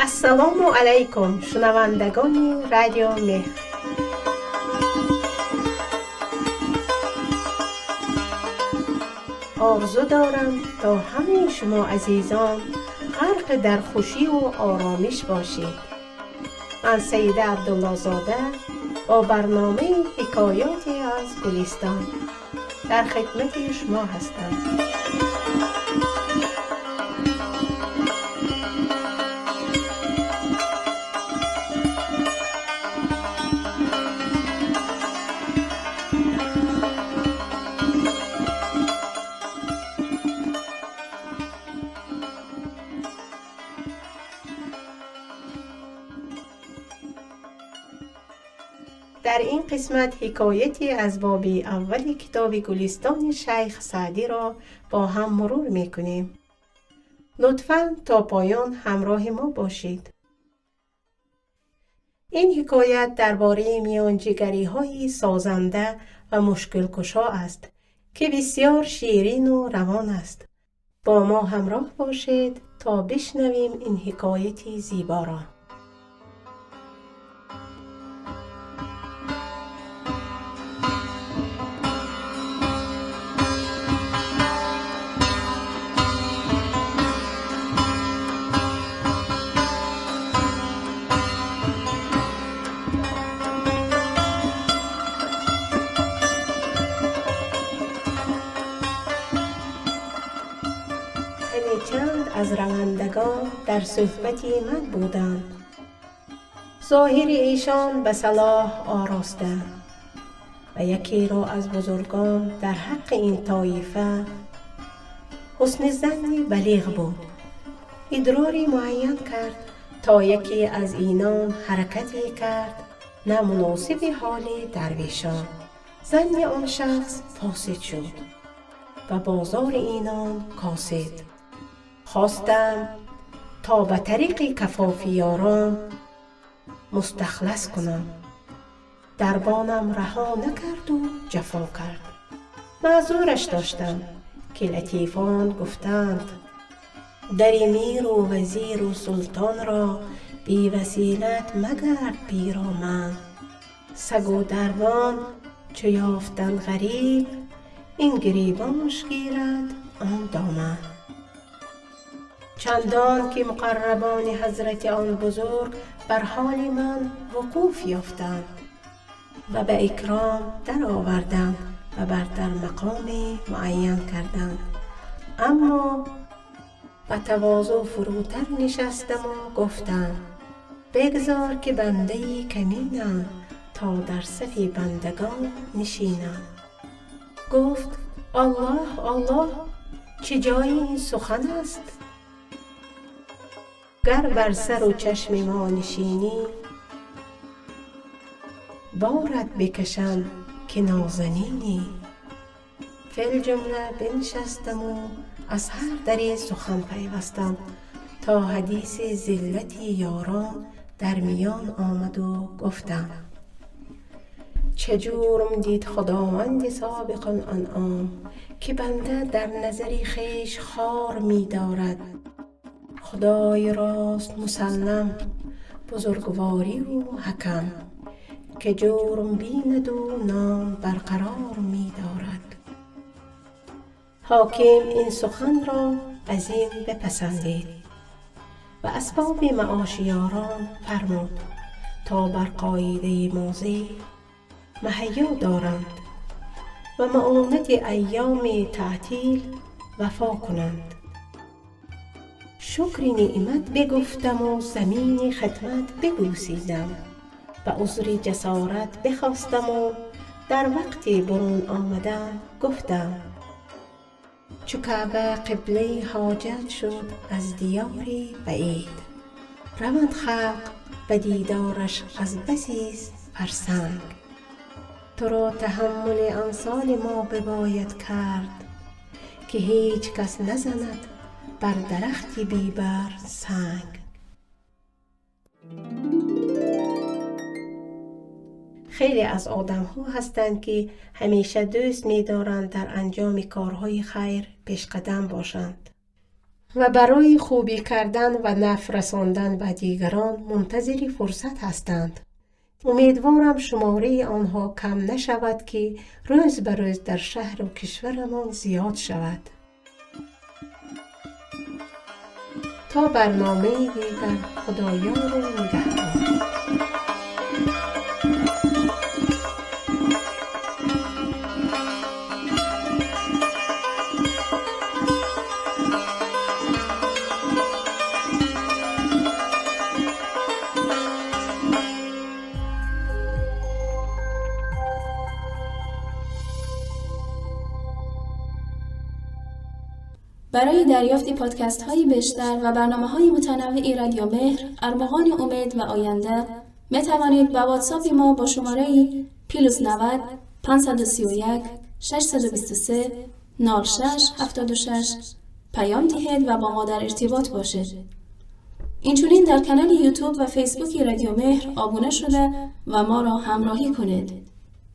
Ассалому алайкум, шунавандагони Радио Меҳр. Орзу дорам, то ҳамаи шумо азизон ғарқ дар хушиву оромиш бошед. Ман Саида Абдуллозода бо барномаи «Ҳикоёте аз Гулистон» дар хидмати шумо ҳастам. Дар ин қисмат ҳикояте аз боби аввали китоби Гулистони Шайх Саъдиро бо ҳам мурур мекунем. Лутфан то поён ҳамроҳи мо бошед. Ин ҳикоят дар бораи миёнҷигариҳои созанда ва мушкилкушо аст, ки бисёр ширину равон аст. Бо мо ҳамроҳ бошед, то бишнавем ин ҳикояти зеборо. Чанд аз равандагон дар суҳбати ман буданд. Зоҳири эшон ба салоҳ ороста ва якеро аз бузургон дар ҳаққи ин тоифа ҳусни занни балиғ буд. Идрори муайян кард, то яке аз инон ҳаракате кард на муносиби ҳоли дарвешон. Занни он шахс фосид шуд ва бозори инон косид. Хостам, то ба тариқи кафофи ёрон мустахлас кунам. Дарбонам раҳо накарду ҷафо кард. Маъзураш доштам, ки латифон гуфтанд: дари миру вазиру султонро бевасилат магард пироман. Сагу дарбон чу ёфтанд ғариб, ин гиребонш гирад, он доман. Чандон ки муқаррабони ҳазрати он бузург бар ҳоли ман вуқуф ёфтанд ва ба икром дароварданд ва бартар мақоме муайян карданд, аммо ба тавозӯъ фурӯтар нишастаму гуфтам: бигзор, ки бандаи каминам, то дар сафи бандагон нишинам. Гуфт: Аллоҳ, Аллоҳ, чӣ ҷои ин сухан аст? Гар бар сару чашми мо нишинӣ, борат бикашам, ки нозанинӣ. Филҷумла биншастаму аз ҳар даре сухан пайвастам, то ҳадиси зиллати ёрон дар миён омаду гуфтам: чه جرم дид худованди собиқуланъом, ки банда дар назари хеш хор медорад? Худои рост мусаллам бузургворию ҳакам, ки ҷурм бинаду ном барқарор медорад. Ҳоким ин суханро азим бипасандид ва асбоби маоши ёрон фармуд, то бар қоидаи мозӣ муҳайё доранд ва маонати айёми таътил вафо кунанд. Шукри неъмат бигуфтаму замини хидмат бибӯсидам ва узри ҷасорат бихостаму дар вақти бурун омадан гуфтам: чу Каъба қиблаи ҳоҷат шуд аз диёри баид, раванд халқ ба дидораш аз баси фарсанг. Туро таҳаммули амсоли мо бибояд кард, ки ҳеҷ кас назанад бар дарахти бебар санг. Хеле аз одамҳо ҳастанд, ки ҳамеша дӯст медоранд дар анҷоми корҳои хайр пешқадам бошанд ва барои хубӣ кардан ва нафъ расондан ба дигарон мунтазири фурсат ҳастанд. Умедворам, шумораи онҳо кам нашавад, ки рӯз ба рӯз дар шаҳру кишварамон зиёд шавад. То барномаи дигар, Худоёру нигаҳдор. برای دریافت پادکست های بیشتر و برنامه های متنوع رادیو مهر، ارمغان امید و آینده، می توانید با واتساپ ما با شماره plus 90 531 623 06 76 پیام دهید و با ما در ارتباط باشید. اینچنین در کانال یوتیوب و فیسبوک رادیو مهر آبونه شده و ما را همراهی کنید.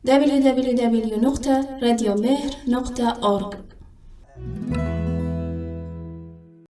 www.radiomehr.org.